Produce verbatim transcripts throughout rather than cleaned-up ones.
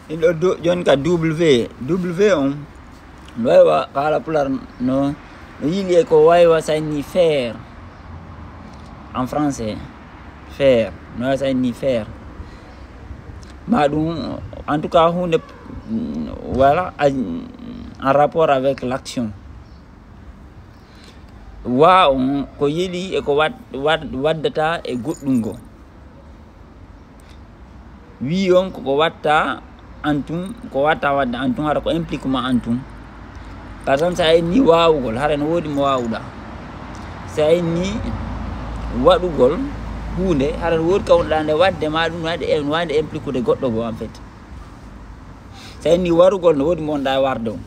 Ɗin ɗo du-, joni ka W, W on, no wawi wa-, ka haala pular no, no yiili e ko wawi wa sayni faire en français. Faire, no wawi sayni faire. Ma ɗum, en tout cas, hunde, mm, voilà, a-, en rapport avec l'action. Wa on ko yiili e ko wad-, wad-, waddata e goɗɗum ngo. Wi on koko watta antum, ko watta wadde antum, hara ko implique ma antum. Par exemple, sa inni wawugol, hara no wodi mo wawuɗa. Sa inni waɗugol hunde, hara no wodi ka wonɗa nde wadde ma ɗum, wade, wade impliqueude goɗɗo go, en fait. Sa inni warugol, no wodi mo wonɗa warde on.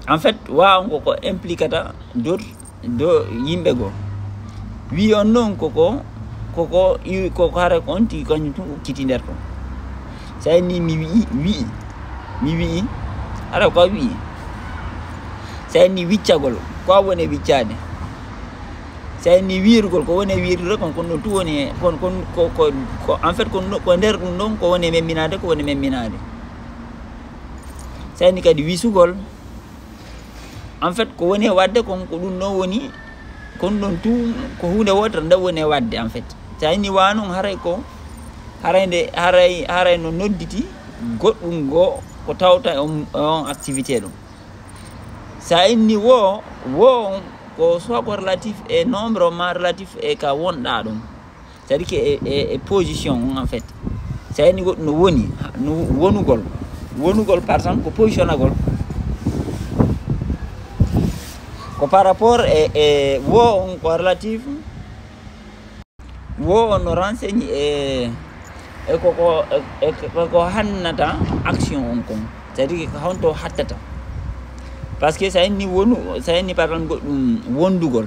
En fait, wa on koko impliquata d'autres, do yimɓe goo. Wi on noon koko, koko, i-, koko hara ko on tigi kañum tun ukkiti nder ton. Sa inni mi wi'i, wi'i, mi wi'i, hara ko a wi'i. Sa inni wiccagol, ko a woni e wiccaade. Sa inni wiirugol, ko woni e wiirude kon, kon ɗon tun woni e, kon, kon, ko, ko, ko, en fait, kon, ko nder ɗum ɗon, ko woni e memminaade, ko woni e memminaade. Sa inni kadi wisugol, en fait, ko woni e waɗde kon, ko ɗum ɗon woni, kon ɗon tun, ko huunde wootere nde woni e waɗde, en fait. Sa inni wa noon, haray ko, haray nde, haray, haray no nodditi goɗɗum goo ko tawta e on, e on activité ɗum. Sa inni wo, wo on, ko soit ko relatif e nombre, ma relatif e ka wonɗa ɗum. C'est-à-dire que e, e, e position on, en fait. Sa inni goɗɗum no woni, no wonugol. Wonugol, par exemple, ko positionagol. Ko par rapport e, e wo on, ko relatif, wo on no renseigne e, e ko, ko, e, e ko hannata action on kon. C'est-à-dire que ko honto hattata. Parce que sa inni wonu, sa inni, par exemple, goɗɗum wondugol.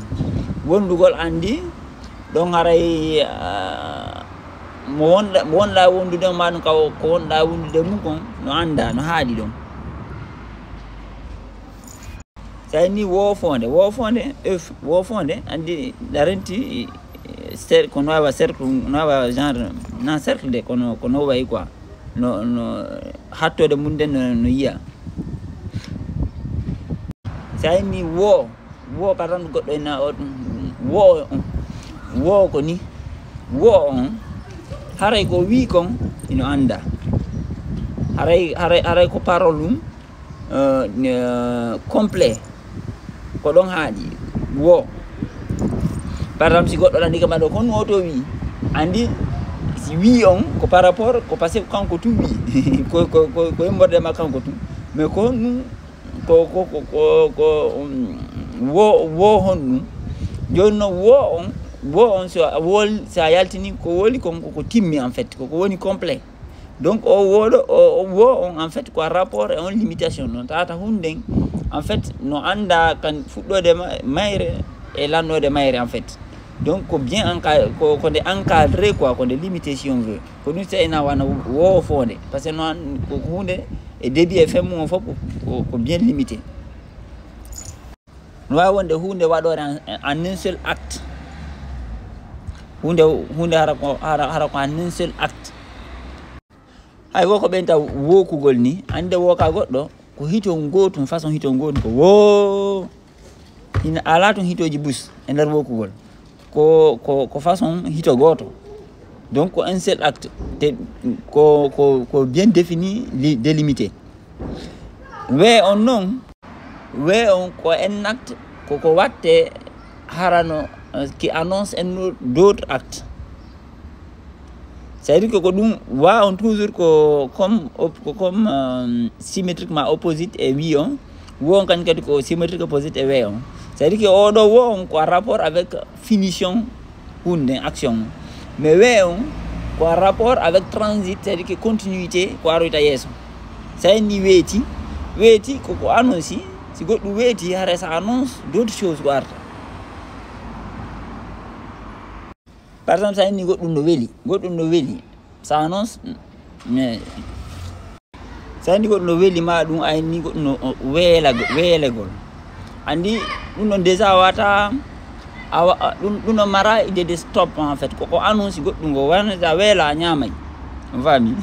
Wondugol andi, ɗon haray, ah, mo wonɗa, mo wonɗa wondude ma ɗum, ka o, ko wonɗa wondude mum kon, no anda, no haaɗi ɗon. Sa inni woofonde, woofonde, ef, woofonde, andi, a renti, eh, cer-, ko no wawa cercle, no wawa genre, na cercle de, kono, kono wayi quoi. No, no, hattode mum den no, no yiya. Sa inni wo, wo, par exemple, goɗɗo ina o, wo, wo ko ni, wo on, haray ko wi kon, ino anda. Haray, haray, haray ko parole ɗum, euh, euh, complet. Ko ɗon haaɗi. Wo. Par exemple, si goɗɗo lanndike ma ɗo, kon woto wi. Andi, si wi on, ko par rapport, ko parce que kanko tun wi. Ko, ko, ko, ko immorde ma kanko tun. Mais ko ɗum, ko, ko, ko, ko, ko, um, wo, wo honɗum. Jooni noon, wo on, wo on, so a wol-, so a yaltini ko woli kon, ko, ko timmi, en fait, ko, ko woni complet. Donc, o woɗo, o, o wo on, en fait, ko rapport e on limitation. Non, tata hunden, en fait, no anda kan fuɗɗode ma-, mayre e lannoode mayre, en fait. Donc, ko bien enca-, ko, ko nde encadré, quoi, ko nde limité, si on veut. Ko ɗum seyna wana wo fonde. Parce que noon, ko hunde e début e fin mum o fof, ko, ko, ko bien limité. No waawi wonde huunde waɗoore en, en un seul acte. Huunde, huunde hara ko, hara, hara ko en un seul acte. Hay wo ko ɓen taw wookugol ni, annde wooka goɗɗo, ko hito ngootum, façon hito ngootum ko woo. Ina alaa tun hitooji bus e nder wookugol. Ko, ko, ko façon hito gooto. Donc, ko un seul acte. Te ko, ko, ko bien défini, li-, délimité. We on noon, we on ko un acte, ko ko watte harano, euh, qui annonce un autre, d'autres actes. C'est-à-dire que ko ɗum, wa on toujours ko comme op-, ko comme, euh, symétriquement opposite e wi on, wo on kañum kadi ko symétrique opposite e we on. C'est-à-dire que oɗo wo on ko en rapport avec finition hunde, action. Mais we on ko en rapport avec transit, c'est-à-dire que continuité ko aroyta yeeso. Sa inni weeti, weeti ko ko annonce, si goɗɗum weeti, hara ça annonce d'autres choses ko arta. Par exemple, sa inni goɗɗum no weli, goɗɗum no weli, ça annonce, mais sa inni goɗɗum no weli ma ɗum, a inni goɗɗum no weela-, weelegol. Andi ɗum ɗon déjà wata, a wa-, a, ɗum, ɗum ɗon mara idée de stop en fait. Ko, ko annonce goɗɗum ngo, wano sa weela a ñaamay. Faami?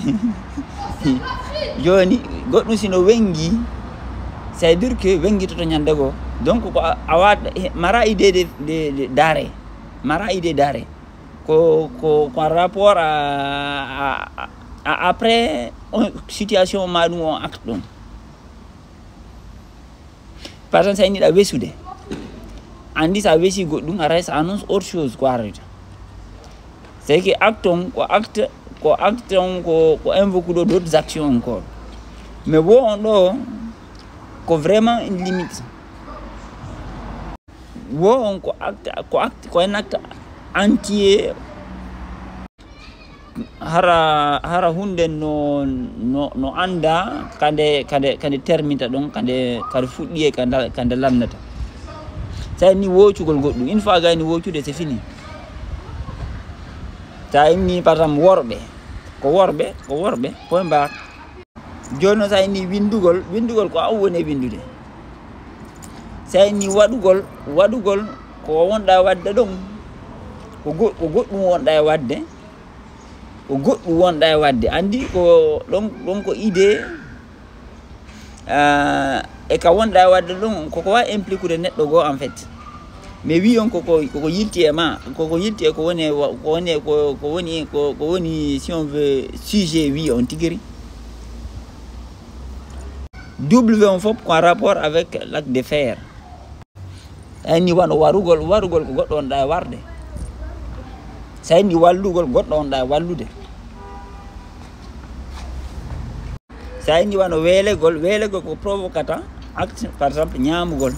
Jooni, goɗɗum si no wenngi, ça veut dire que wenngi toto ñande goo. Donc, ko a, a waat-, mara idée de, de, de, d'arrêt. Mara idée d'arrêt. Ko, ko, ko en rapport à, à, à, après, on, situation ma ɗum on acte ɗum. Par exemple, sa inni ɗa wesude. Anndi sa wesi goɗɗum, aray sa annonce autre chose ko arrêta. C'est que acte on, ko acte, ko acte on, ko, ko invoque ɗo d'autres actions encore. Mais wo on ɗo, ko vraiment une limite. Wo on ko acte, ko acte, ko un acte entier. Hara, hara huunde no, no, no annda kade, kade, kade terminta ɗon, kade, kade fuɗɗi e kade, kade lannata. Sa inni woocugol goɗɗum, une fois gayni woocude, c'est fini. Sa inni, par exemple, worɓe, ko worɓe, ko worɓe, point barre. Jooni noon, sa inni winndugol, winndugol ko an woni e winndude. Sa inni waɗugol, waɗugol ko wonɗa waɗde ɗon, ko go-, ko goɗɗum wonɗa e waɗde, ko goɗɗum wonɗa e waɗde. Anndi ko ɗon, ɗon ko idée, ah, e ka wonɗa e waɗde ɗon, koko waawi impliquer neɗɗo goo, en fait. Mais wi on koko, koko yilti e ma, koko yilti e ko woni, ko woni, ko, ko woni, ko, ko woni, si on veut, sujet wi on tigiri. W on fof ko en rapport avec l'acte de faire. Sa inni wano warugol, warugol ko goɗɗo wonɗa e warde. Sa inni wallugol, goɗɗo wonɗa e wallude. Sa inni wano weelegol, weelegol ko provocata acte, par exemple, ñaamugol.